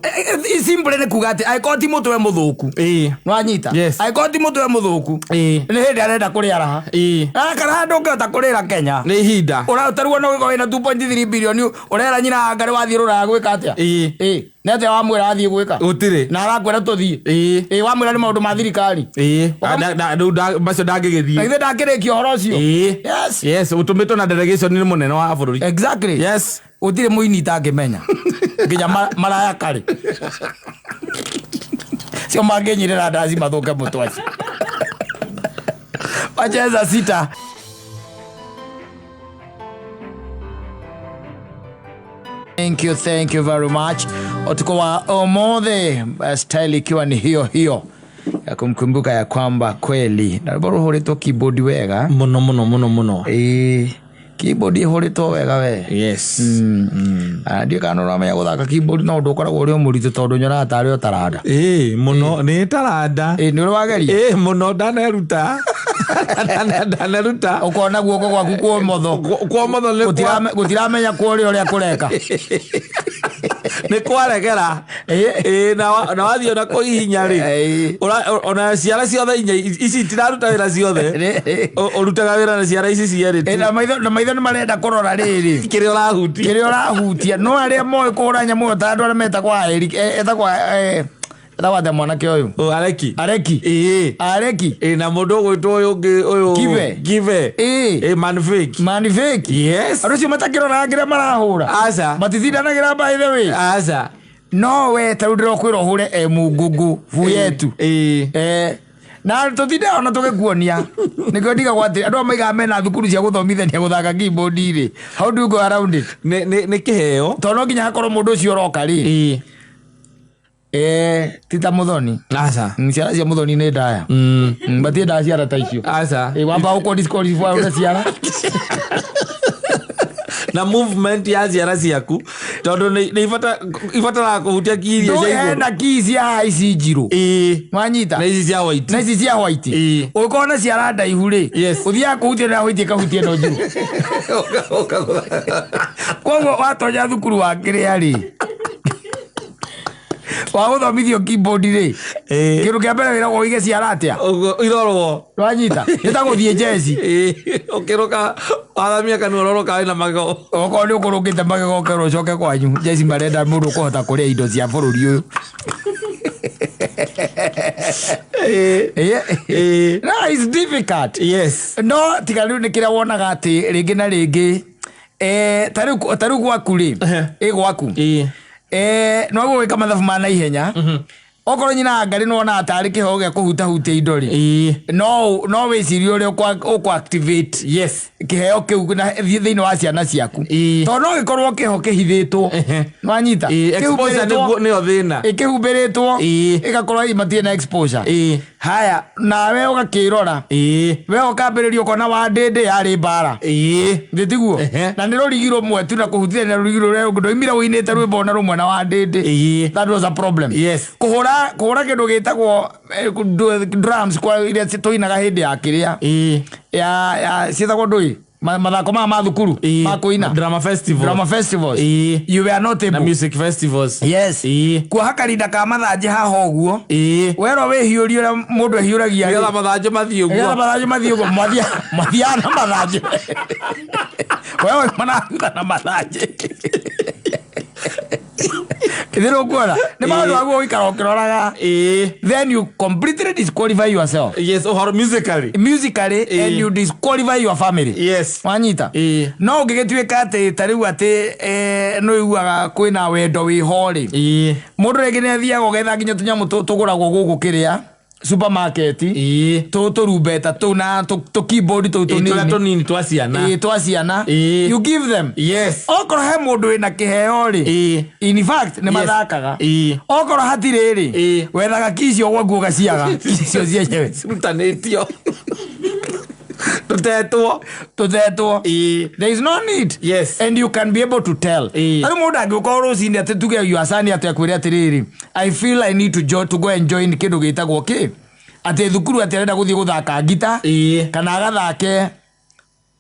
Simple nĩ kuga atĩ angĩkorwo ti mũtwe mũthũku. Ĩĩ. Nĩwanyita? Yes. Angĩkorwo ti mũtwe mũthũku. Ĩĩ. Nĩ hĩndĩ arenda kũrĩa raha. Ĩĩ. Karaha ndũngĩhota kũrĩra Kenya. Nĩ ihinda. Ũratarwo no gĩkorwo wĩna 2.3 billion ũrera nyina anga nĩ wathiĩ rũraya gwĩka atĩa? Ĩĩ. Ĩĩ. Nĩ atĩa wamwĩra athiĩ gwĩka? Gũtirĩ. Na arakwĩra tũthiĩ. Ĩĩ. Ĩĩ wamwĩra nĩ maũndũ ma thirikari. Ĩĩ. Rĩu macio Na ndangĩgĩthiĩ. githĩ ndakĩrĩkia ũhoro ũcio? Ĩĩ. Yes. Yes, ũtũmĩtwo na delegation nĩ mũnene wa bũrũri. Exactly. Yes. Gũtirĩ mũini itangĩmenya. Nginya maraya karĩ. Cio mangĩnyirĩra ndaci mathũke mũtwe acio. Wacheza sita. Thank you, thank you very much. Utuko wa ũmũthĩ style ikiwa ni hiyo hiyo ya kumkumbuka ya kwamba kweli na rwĩmbo rũhũrĩtwo keyboard wega. Mũno mũno mũno mũno. Ĩĩ, keyboard ĩhũrĩtwo wega we. Yes. Ndiũĩ kana nĩ ũramenya gũthaka keyboard no ũndũ ũkoragwo ũrĩ o mũritũ tondũ nyonaga tarĩ o taranda. Ĩĩ, mũno nĩ taranda. Ĩĩ, nĩ ũrĩ wageria? Ĩĩ, mũno ndaneruta. Ndaneruta. Ũkona guoko gwaku kwa ũmotho. Kwa ũmotho nĩ kwa Gũtiramenya kwa ũrĩa ũrĩa kũreka. Nĩ kwaregera. Ĩĩ. Ĩĩ, na wathiĩ ona kũhihinya rĩ. Ĩĩ. Ona ciara ciothe inya ici itiraruta wĩra ciothe. Ĩĩ. Ũrutaga wĩra na ciara ici cierĩ tu. Ĩĩ, na maitho nĩ marenda kũrora rĩrĩ. Kĩrĩa ũrahutia. Kĩrĩa ũrahutia. No arĩa moĩ kũhũra nyamũ ĩyo ta andũ arĩa metagwo Eric, etagwo, etagwo atĩa mwanake ũyũ? Ũ, Areki. Areki. Ĩĩ. Areki. Ĩĩ, na mũndũ ũgwĩtwo ũyũ ũngĩ, ũyũ. Give. Give. Ĩĩ. Ĩĩ, man fake. Man fake. Yes. Andũ acio matakĩroraga kĩrĩa marahũra. Aca. Matitindanagĩra by the way. Aca. No we ta rĩu ndĩrokwĩra ũhũre e mungungu bu yetu. Ĩĩ. Na tũtindaga ona tũgĩkuonia. Nĩkĩo ndigagwo atĩ andũ aya maigaga mena thukuru cia gũthomithania gũthaka keyboard rĩ. How do you go around it? Nĩ kĩheo. Tondũ no nginya hakorwo mũndũ ũcio ũroka rĩ. Ĩĩ. Ti ta Mũthoni. Aca. Ciara cia Mũthoni nĩ ndaya. Matiendaga ciara ta icio. Aca. Wamba ũkũ disqualify ũrĩa ciara. Na movement ya ciara ciaku tondũ nĩ ibataraga kũhutia key iria cia igũrũ. Hena key cia haha ici njirũ. Ĩĩ. Wanyita? Na ici cia white. Na ici cia white. Ĩĩ. Ũngĩkorwo na ciara ndaihu rĩ, Yes. ũthiaga kũhutia na white ĩkahutia ĩno njirũ. Koguo watonya thukuru wa kĩrĩa rĩ, wa gũthomithio keyboard rĩ, Ĩĩ. kĩndũ kĩa mbere wĩragwo ũige ciara atĩa? Ũguo, irorwo. Wanyita? Nĩ ta gũthiĩ njeci. Ĩĩ, ũkĩrũka, wathamia kanua ũrorũka wĩna magego. Okorwo nĩ ũkũrũkĩte magego ũkerwo ũcoke kwanyu. Njeci marenda mũndũ ũkũhota kũrĩa indo cia bũrũri ũyũ. Ĩĩ. Ĩĩ. Ĩĩ. No, it's difficult. Yes. No tiga rĩu nĩ kĩrĩa wonaga atĩ rĩngĩ na rĩngĩ, ta rĩu gwaku rĩ, ĩ gwaku. Ĩĩ. No gũgĩka mathabu ma naihenya. Okorwo nyina wa Ngarĩ nĩwonaga tarĩ kĩheo gĩa kũhutahutia indo rĩ. Ĩĩ. No wĩcirie ũrĩa ũkũ activate Yes. kĩheo kĩu na thĩinĩ wa ciana ciaku. Ĩĩ. Tondũ no gĩkorwo kĩho kĩhithĩtwo. Ehe. Nĩwanyita? Ĩĩ, exposure Kĩhumbĩrĩtwo. nĩguo nĩyo thĩna. Ĩkĩhumbĩrĩtwo. Ĩĩ. Ĩgakorwo matirĩ na exposure. Ĩĩ. Haya, nawe ũgakĩrora. We ũkambĩrĩria ũkona wandĩndĩ yarĩ mbara. Thĩ tiguo? Na nĩ rũrigi rũmwe tu na kũhutithania rũrigi rũrĩa rũngĩ, ndoimire ũinĩte rwĩmbo ona rũmwe na wandĩndĩ. That was a problem. Kũhũra kũhũra kĩndũ gĩtagwo drums kwa iria tũinaga hĩndĩ ya kĩrĩa ya ya ciĩtagwo ndũĩ mathako maya ma thukuru ma kũina. Drama festival. Drama festivals. You were not Na able. music festivals. Yes. Kuoha karinda ka mathanjĩ haha ũguo. Werwo wĩhiũrie ũrĩa mũndũ ehiũragia rĩ. Nĩgetha mathanjĩ mathiĩ Nĩgetha ũguo. mathanjĩ mathiĩ ũguo, mathiaga na mathanjĩ. Wewe manathutha na mathanjĩ. Ithĩ nĩũkuona nĩ maũndũ maguo ũikara ũkĩroraga. Then you completely disqualify yourself. Yes, ũhoro musically. Musically. And you disqualify your family. Wanyita? No ũngĩgĩtuĩka atĩ ta rĩu atĩ nĩ ũiguaga kwĩna wendo wĩho rĩ, mũndũ rĩngĩ nĩ athiaga ũgetha nginya tũnyamũ tũgũragwo gũkũ kĩrĩa supermarket, tũrumbeta tũu na tũ keyboard tũu Tũrĩa tũnini. Tũnini twa ciana. Ĩĩ, twa ciana. You give them. Okorwo he mũndũ wĩna kĩheo rĩ, in fact nĩ mathakaga. Okorwo hatirĩ rĩ, wethaga ki icio gwaku ũgaciaga ki icio cienyewe. Cirutanĩtio tũtetwo. Tũtetwo. There is no need. And you can be able to tell. Tarĩu mũndũ angĩũka rũcinĩ atĩ tuge your son atĩ akwĩre atĩrĩrĩ, "I feel I need to go and join kĩndũ gĩtagwo kĩ," atĩ thukuru, atĩ arenda gũthiĩ gũthaka ngita kana agathake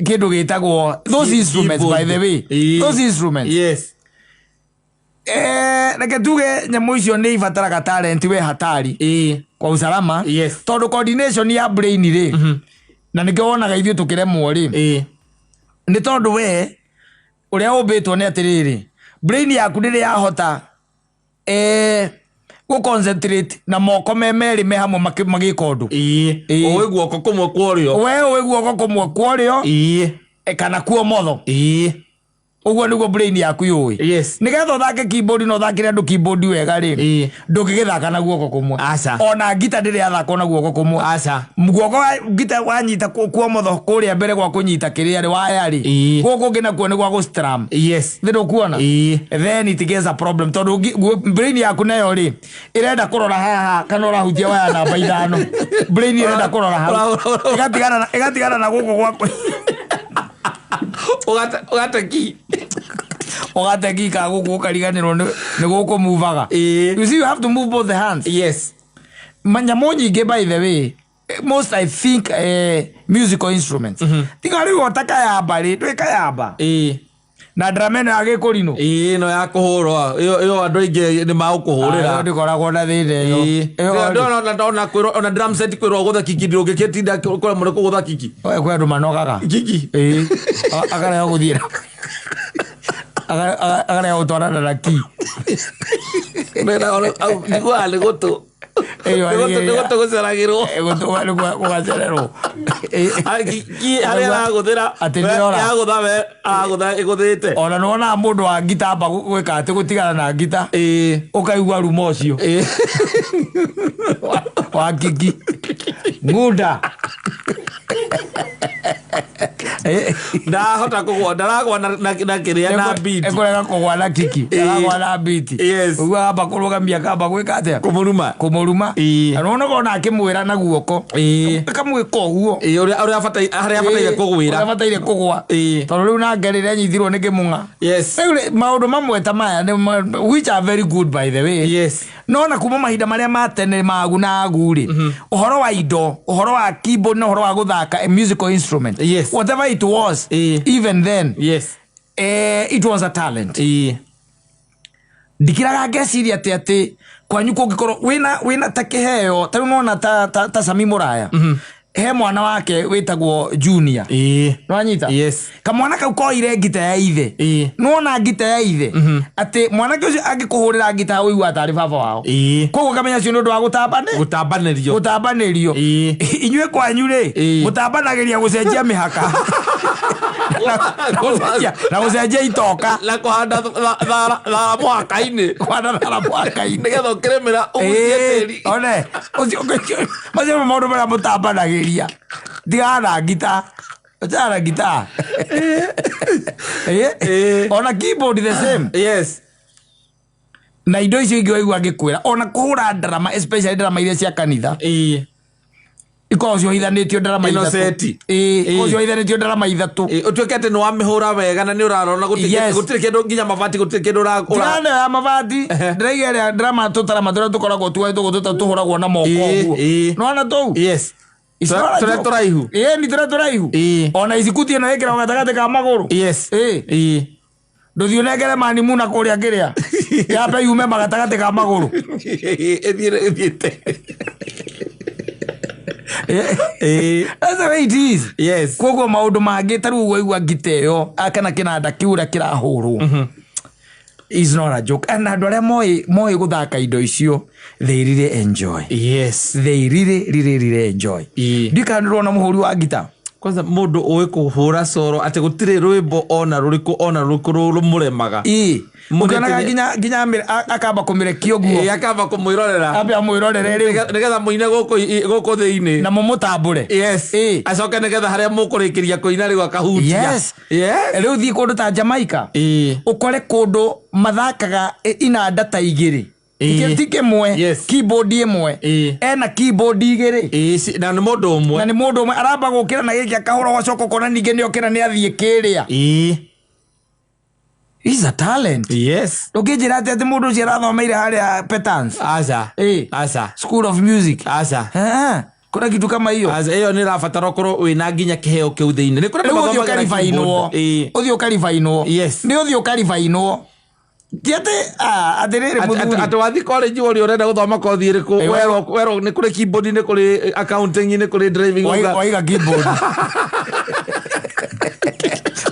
kĩndũ gĩtagwo those instruments, by the way. Those instruments. Reke tuge nyamũ icio nĩ ibataraga talent we hatari kwa usalama. Tondũ coordination ya brain rĩ, na nĩkĩo wonaga ithuĩ tũkĩremwo rĩ, nĩ tondũ we ũrĩa ũmbĩtwo nĩ atĩrĩrĩ, brain yaku ndĩrĩ yahota gũ concentrate na moko me merĩ me hamwe magĩka ũndũ. Ũĩ guoko kũmwe kwa ũrĩo. We ũĩ guoko kũmwe kwa ũrĩo kana kuomotho. Ũguo nĩguo brain yaku yũĩ. Nĩgetha ũthake keyboard na ũthakĩre andũ keyboard wega rĩ, ndũngĩgĩthaka na guoko kũmwe. Aca. Ona ngita ndĩrĩ yathakwo na guoko kũmwe. Aca. Guoko wa ngita wanyita kuomotho kũrĩa mbere gwa kũnyita kĩrĩa rĩ waya rĩ, gũkũ ũngĩ nakuo nĩ gwa gũ-strum. Thĩ ndũkuona? Then it gets a problem tondũ brain yaku nayo rĩ ĩrenda kũrora haha kana ũrahutia waya namba 5, brain ĩrenda kũrora hau, ĩgatigana na gũkũ gwaku. Ũgate ki. Ũgate ki ka gũkũ, ũkariganĩrwo nĩ gũkũ muvaga. You see, you have to move both the hands. Manyamũ nyingĩ, by the way, most, I think, musical instruments, tiga rĩu ota kayamba rĩ, ndũĩ kayamba na drama ĩno ya gĩkũrinũ. Ĩĩ, ĩno ya kũhũrwo ĩyo andũ aingĩ nĩ magũkũhũrĩra. Ĩyo ndĩkoragwo na thĩna ĩyo. Ĩyo rĩ, Ona kwĩrwo, ona drum set kwĩrwo gũtha kiki, ndũngĩkĩtinda kũremwo nĩ kũgũtha kiki. We, kwĩ andũ manogaga. Kiki. Ĩĩ. Akarega gũthiĩ akarega gũtwarana na ki. Njiguaga nĩ gũtũ. Ĩyo. Nĩ gũtũ, nĩ gũtũ gũceragĩrwo. Gũgacererwo. Ki harĩa aragũthĩra. Atĩ nĩora. Yagũtha we aragũtha ĩgũthĩte. Ona nĩwonaga mũndũ wa ngita amba gwĩka atĩ gũtigana na ngita, ũkaigua ruma ũcio wa kiki ngunda. Ndahota kũgwa, ndaragwa na kĩrĩa na beat. Ĩkũrega kũgwa na kiki. Ndaragwa na beat. Ũguo amba kũrũgamia, kamba gwĩka atĩa? Kũmũruma. Kũmũruma. Na nĩwonaga ona akĩmwĩra na guoko, akamwĩka ũguo. Ĩĩ, ũrĩa harĩa abataire kũgwĩra. Ũrĩa abataire kũgwa. Tondũ rĩu nake rĩrĩa anyitirwo nĩ kĩmũng'a. Rĩu rĩ, maũndũ mamwe ta maya which are very good, by the way. No na kuma mahinda marĩa ma tene magu na agu rĩ, ũhoro wa indo, ũhoro wa keyboard na ũhoro wa gũthaka a musical instrument, whatever it was, even then, it was a talent. Ndikiraga ngeciria atĩ kwanyu kũngĩkorwo wĩna ta kĩheo ta rĩu nona ta Sami Mũraya, he mwana wake wĩtagwo Junior. Nĩwanyita? Yes. Kamwana kau koire ngita ya ithe. Nĩwona ngita ya ithe atĩ mwanake ũcio angĩkũhũrĩra ngita ũigua tarĩ baba wao. Koguo kamenya ũcio nĩ ũndũ wa gũtambane Gũtambanĩrio. Gũtambanĩrio. Inyuĩ kwanyu rĩ, mũtambanagĩria gũcenjia mĩhaka na gũcenjia itoka. Na kũhanda thara mũhaka-inĩ. Kũhanda thara mũhaka-inĩ. Nĩgetha ũkĩrĩmĩra ũgucie tĩri. One ũcio macio nĩ maũndũ marĩa mũtambanagĩria. Tigana na ngita, achana na ngita. Ona keyboard the same. Na indo icio ingĩ waigua ngĩkwĩra, ona kũhũra ndarama, especially ndarama iria cia kanitha. Ikoragwo ciohithanĩtio ndarama Ĩno ithatũ. seti. Ĩĩ, Ĩĩ. ikoragwo ciohithanĩtio ndarama ithatũ. Ĩ, ũtuĩke atĩ nĩ wamĩhũra wega na nĩ ũrarona gũtirĩ Yes. gũtirĩ kĩndũ nginya mabati gũtirĩ kĩndũ ũra Tigana ya mabati ndĩraiga ĩrĩa ndarama tũtarama tũrĩa tũkoragwo tuoe tũgũ tũtatũ tũhũragwo na moko Ĩĩ, ũguo. ĩĩ. Nĩwona tũu? Yes. It's Tũrĩa- not a tũrĩa joke. tũraihu. Ĩĩ, ni tũrĩa tũraihu. Ĩĩ. Ona icikuti ĩno ĩkĩragwo gatagatĩ ka magũrũ. Yes. Ĩĩ. Ĩĩ. Ndũthiĩ ũnengere manimuna kũrĩa kĩrĩa yambe yume magatagatĩ ka magũrũ. Ĩthiĩ ĩthiĩte. Ĩĩ. That's the way it is. Yes. Koguo maũndũ mangĩ ta rĩu waigua ngita ĩyo kana kĩnanda kĩu ũrĩa kĩrahũrwo is not a joke. And andũ arĩa moĩ gũthaka indo icio, they really enjoy. Yes. They really, really, really enjoy. Ĩĩ. Ndiũĩ kana nĩũrona mũhũri wa ngita. Kwanza mũndũ ũĩ kũhũra coro atĩ gũtirĩ rwĩmbo ona rũrĩkũ ona rũrĩkũ rũmũremaga. Ĩĩ. Mũndũ Ũkĩonaga atĩ- nginya akamba kũmĩrekia ũguo. Ĩĩ, akamba kũmwĩrorera. Ambe amwĩrorere rĩu. Nĩgetha mũine gũkũ thĩinĩ. Na mũmũtambũre. Yes. Ĩĩ. Acoke nĩgetha harĩa mũkũrĩkĩria kũina rĩu akahutia. Yes. Yes. Rĩu thiĩ kũndũ ta Jamaica. Ĩĩ. Ũkore kũndũ mathakaga inanda ta igĩrĩ. Ĩĩ. Ti kĩmwe. Yes. Keyboard ĩmwe. Ĩĩ. Ena keyboard igĩrĩ. Ĩĩ, na nĩ mũndũ ũmwe. Na nĩ mũndũ ũmwe aramba gũkĩra na gĩkĩ akahũra ũgacoka ũkona ningĩ nĩ okĩra nĩ athiĩ kĩrĩa. Ĩĩ. Is a talent. Yes. Ndũngĩnjĩra atĩ mũndũ ũcio arathomeire harĩa Petans. Aca. Ĩĩ. Aca. School of Music. Aca. Kuna kitu kama hiyo. Aca, ĩyo nĩ ĩrabatara ũkorwo wĩna nginya kĩheo kĩu thĩinĩ. Nĩ kũrĩ andũ Rĩu ũthiĩ mathomagĩra ũkaribainwo. keyboard. Ĩĩ. Ũthiĩ ũkaribainwo. Yes. Nĩ ũthiĩ ũkaribainwo. Ti atĩ, atĩrĩrĩ mũthuri. Atĩ wathiĩ college ũrĩa ũrenda gũthoma kothi ĩrĩkũ, Ĩĩ, werwo nĩ kũrĩ keyboard, nĩ kũrĩ accounting, nĩ kũrĩ driving, Waiga keyboard.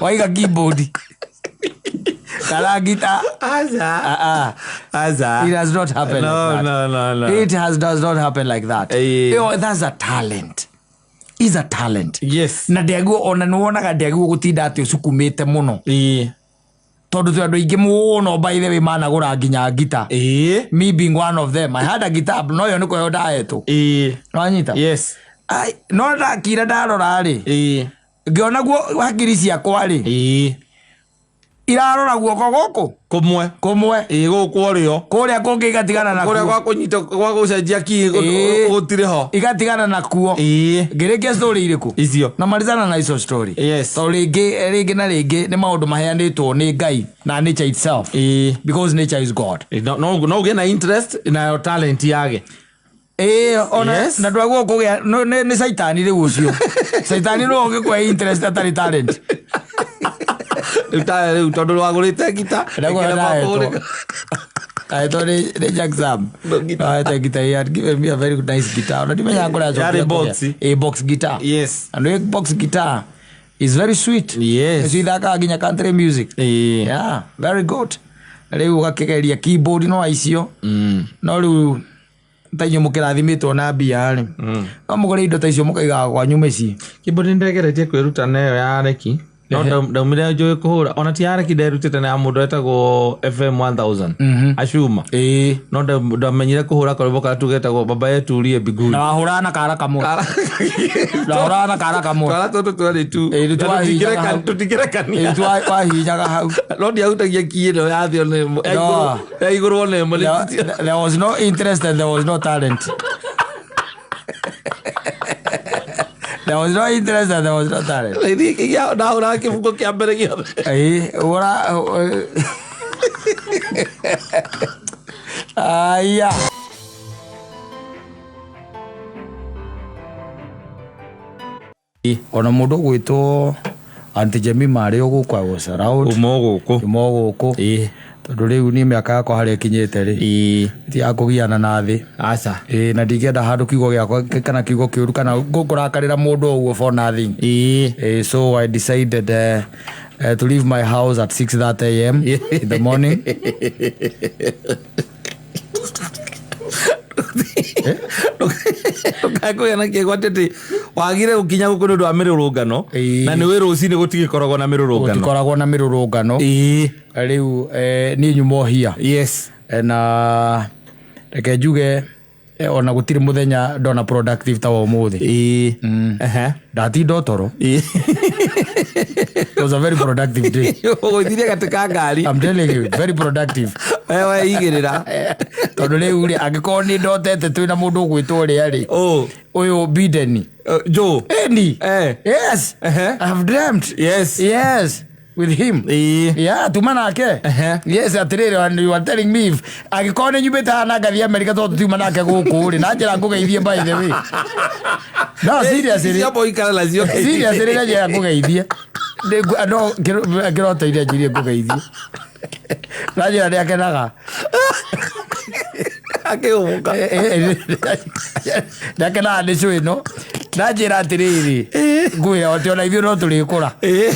Waiga keyboard. Kana guitar. Aca. Aca. It has not happened No, like that. no, no, no. It does not happen like that. Ĩĩ. Yo, that's a talent. Is a talent. Yes. Na ndĩagĩrĩirwo, ona nĩ wonaga ndĩagĩrĩirwo gũtinda atĩ ũcukumĩte mũno. Ĩĩ. Tondũ twĩ andũ aingĩ mũno by the way managũra nginya ngita. Ĩĩ. Me being one of them. I had a guitar, no yo nĩ kũheo ndahetwo. Ĩĩ. Nĩwanyita? Yes. Ai, no ndakira ndarora rĩ. Ĩĩ. Ngĩona guo hakiri ciakwa rĩ. Ĩĩ. Irarora guoko gũkũ? Kũmwe. Kũmwe. Ĩĩ, gũkũ ũrĩo. Kũrĩa kũngĩ igatigana nakuo. Kũrĩa gwa kũnyita, gwa gũcenjia key, Ĩĩ. gũtirĩ ho. Igatigana nakuo. Ĩĩ. Ngĩrĩkia story irĩkũ? Icio. Na marizana na icio story. Yes. Tondũ rĩngĩ na rĩngĩ nĩ maũndũ maheanĩtwo nĩ Ngai na nature itself. Ĩĩ. Because nature is God. Ĩĩ, no ũgĩe na interest nayo talent yage. Ĩĩ, ona Yes. na ndwagwo kũgĩa, no, nĩ Saitani rĩu ũcio. Saitani nĩwe ũngĩkũhe interest atarĩ talent. Rĩu ta rĩu tondũ wagũrĩte ngita, Ndagũra ĩkĩra ndahetwo. makũgũrĩka. Ndahetwo nĩ Jack Sam. No, guitar. Ndahete guitar, he had given me a very nice guitar. Ona ndimenyaga kũrĩa acokire Yarĩ kũgĩa. box. Ĩĩ, box guitar. Yes. And the box guitar is very sweet. Yes. Nĩcio ithakaga nginya country music. Ĩĩ. Yeah, very good. Na rĩu ũgakĩgeria keyboard no icio. No rĩu ta inyuĩ mũkĩrathimĩtwo na mbia rĩ. No mũgũre indo ta icio mũkaigaga kwanyu mĩciĩ. Keyboard nĩndegeretie kwĩruta na ĩyo ya reki. No ndaumire njũĩ kũhũra. Ona ti ya reki nderutĩte na ya mũndũ etagwo FM 1000. Ashuma. Ĩĩ. No ndamenyire kũhũra karwĩmbo karĩa tu getagwo Baba Yetu Uliye Mbinguni. Na wahũraga na kara kamwe. Na wahũraga na kara kamwe. Twara tũtũ twerĩ tu. Ĩĩ, rĩu Na twahihinyaga hau. tũtingĩrekania. Ĩĩ, twahihinyaga hau. No ndiahutagia key ĩno ya thĩ ona ĩmwe. Ya No. igũrũ, ya igũrũ ona ĩmwe. There was no interest and there was no talent. There was no interest and there was no talent. Ithiĩ kĩgĩa ndahũraga kĩbungo kĩa mbere gĩothe. Ĩĩ, ũra, aya. Ona mũndũ ũgwĩtwo Aunty Jemima arĩ o gũkũ, I was around. Uma o gũkũ. Uma o gũkũ. Ĩĩ. Tondũ rĩu niĩ mĩaka yakwa harĩa ĩkinyĩte rĩ, Ĩĩ. ti ya kũgiana na thĩ. Aca. Ĩĩ, na ndingĩenda handũ kiugo gĩakwa kana kiugo kĩũru kana ngũrakarĩra mũndũ o ũguo for nothing. Ĩĩ. Ĩĩ, so I decided to leave my house at 6:30 a.m. in the morning. Ndũkae kũgĩa na kĩgwati atĩ wagire gũkinya gũkũ nĩ ũndũ wa mĩrũrũngano. Ĩĩ. Na nĩ wĩ rũcinĩ gũtigĩkoragwo na mĩrũrũngano. Gũtikoragwo na mĩrũrũngano. Ĩĩ. Rĩu, niĩ nyuma ohia. Yes. Na reke njuge, ona gũtirĩ mũthenya ndona productive ta wa ũmũthĩ. Ĩĩ. Ehe. Ndatinda ũtoro. Ĩĩ. It was a very productive day. Ũgũithirie gatĩ ka ngari. I'm telling you, very productive. Weigĩrĩra. Tondũ rĩu rĩ, angĩkorwo nĩ ndotete twĩna mũndũ ũgwĩtwo ũrĩa rĩ, Oh. ũyũ Bideni. Joe. Eni. Eh. Yes. Ehe. I have dreamt. Yes. Yes. With him. Ĩĩ. Yeah, tuma nake. Ehe. Yes, atĩrĩrĩ, and you are telling me if angĩkorwo nĩ nyumĩte haha na ngathiĩ Amerika tondũ tutiuma nake gũkũ rĩ, na njĩra ngũgeithie by the way. No, seriously. Icio amba ũikare nacio. Seriously, na njĩra ngũgeithie. No kĩroto-inĩ anjĩrire ngũgeithie. Na njĩra nĩ akenaga. Akĩhũmũka. Nĩ akenaga nĩ cũ ĩno. Na njĩra atĩrĩrĩ, ngwĩra atĩ ona ithuĩ no tũrĩkũra. Ĩĩ.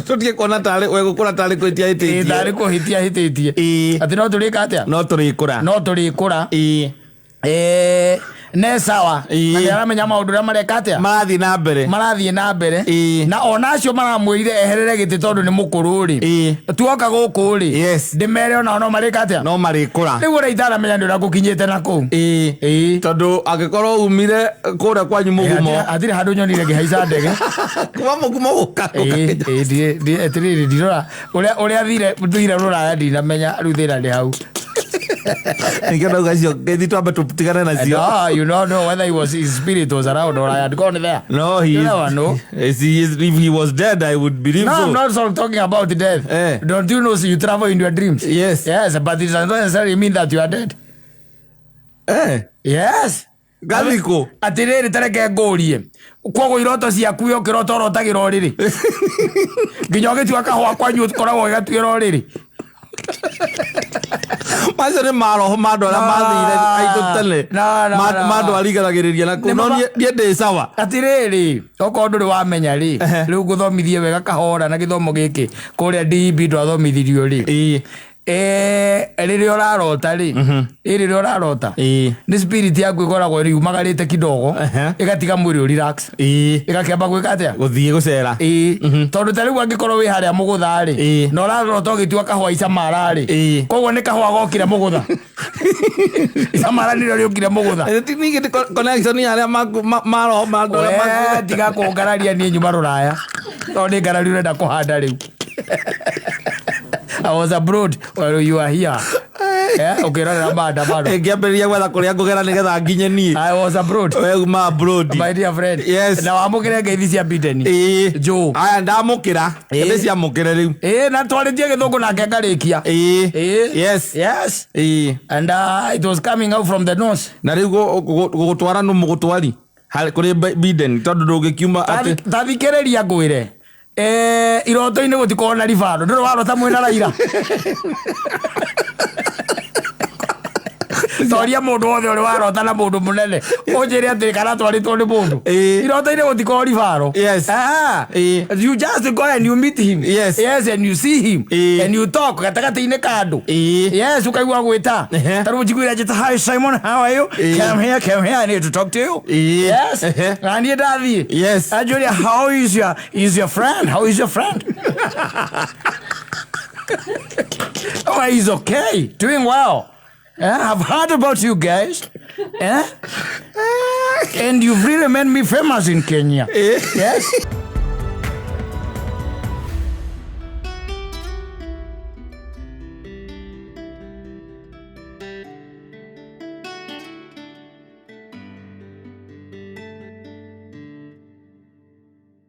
Tũtige kuona tarĩ we gũkũra tarĩ kũhĩtia Ĩĩ, hĩtĩtie. tarĩ kũhĩtia hĩtĩtie. Ĩĩ. Atĩ no tũrĩka atĩa? No tũrĩkũra. No tũrĩkũra. Ĩĩ. Ne sawa. Ĩĩ. Na nĩaramenya maũndũ ũrĩa mareka atĩa? Marathiĩ na mbere. Marathiĩ na mbere. Ĩĩ. Na ona acio maramwĩrire eherere gĩtĩ tondũ nĩ mũkũrũ rĩ. Ĩĩ. Tuoka gũkũ rĩ. Yes. Ndĩmere onao no marĩka atĩa? No marĩkũra. Rĩu ũrĩa itaramenya nĩ ũrĩa ngũkinyĩte na kũu. Ĩĩ. Ĩĩ. Tondũ angĩkorwo umire kũrĩa kwanyu mũgumo. Hatirĩ handũ nyonire ngĩhaica ndege. Kuma mũgumo gũka. Ĩĩ, ĩĩ, atĩrĩrĩ, ndirora ũrĩa thire rũraya ndinamenya rĩu thĩna nĩ hau. Nĩkĩo ndauga icio ngethi twambe tũtigane nacio. No, you don't know whether he was, his spirit was around or I had gone there. No, he You is, never know. Is he is, if he was dead, I would believe No, so. I'm not so talking about death. Eh. Don't you know you travel in your dreams? Yes. Yes, but it does not necessarily mean that you are dead. Eh. Yes. Gathikũ. Atĩrĩrĩ, tareke ngũrie, koguo iroto ciaku we ũkĩrota ũrotagĩra ũrĩrĩ nginya ũgĩtua kahũa kwanyu ũkoragwo ũgĩgatuĩra ũrĩrĩ? Macio nĩ maroho ma andũ arĩa No, mathire aitũ tene. no, no, no. Ma andũ arigaragĩrĩria na kũu. Nĩ No ma- niĩ ndĩ sawa. Atĩrĩrĩ, okorwo ndũrĩ wamenya rĩ, Ehe. rĩu ngũthomithie wega kahora na gĩthomo gĩkĩ kũrĩa DEB ndwathomithirio rĩ. Ĩĩ. Rĩrĩa ũrarota rĩ, ĩ rĩrĩa ũrarota Ĩĩ. nĩ spirit yaku ĩkoragwo yumagarĩte kidogo, Ehe. ĩgatiga mwĩrĩ ũrelax, Ĩĩ. ĩgakĩamba gwĩka atĩa? Gũthiĩ gũcera. Ĩĩ, tondũ ta rĩu angĩkorwo wĩ harĩa mũgũtha rĩ, Ĩĩ. na ũrarota ũgĩtua kahũa icamara rĩ, Ĩĩ. koguo nĩ kahũa gokire mũgũtha, icamara nĩrĩo rĩũkire mũgũtha. Ningĩ nĩ connection ya arĩa maroho ma andũ arĩa We, mathire. tiga kũngararia niĩ nyuma rũraya, tondũ nĩ ngarari ũrenda kũhanda rĩu. I was abroad while you are here. Ũkĩrorera maandamano. Ngĩambĩrĩria gwetha kũrĩa ngũgera nĩgetha nginye niĩ. I was abroad. We uma abroad. My dear friend. Yes. Na wamũkĩre ngeithi cia Biden. Ĩĩ. Joe. Aya ndamũkĩra. Ĩĩ. Ndĩciamũkĩre rĩu. Ĩĩ, na twarĩtie gĩthũngũ nake ngarĩkia. Ĩĩ. Ĩĩ. Yes. Yes. Ĩĩ. And it was coming out from the nose. Na rĩu gũgũtwara nũ mũgũtwari kũrĩ Biden tondũ ndũngĩkiuma atĩ Tathikĩrĩria ngwĩre. Iroto-inĩ gũtikoragwo na ribaro. Ndũrĩ warota mwĩna Raila. Toria mũndũ wothe ũrĩ warota na mũndũ mũnene ũnjĩre atĩ kana twarĩtwo nĩ mũndũ. Ĩĩ. Iroto-inĩ gũtikoragwo ribaro. Yes. Ĩĩ. You just go and you meet him. Yes. Yes, and you see him. Ĩĩ. And you talk gatagatĩ-inĩ ka andũ. Ĩĩ. Yes, ũkaigua gwĩta. Ehe. Ta rĩu njiguire njĩta, "Hi Simon, how are you?" Ĩĩ. "Come here, come here, I need to talk to you." Ĩĩ. Yes. Ehe. Na niĩ ndathiĩ. Yes. Anjũria, "How is your friend? How is your friend?" "Oh, he's okay, doing well. I've heard about you guys. And you've really made me famous in Kenya." Yes.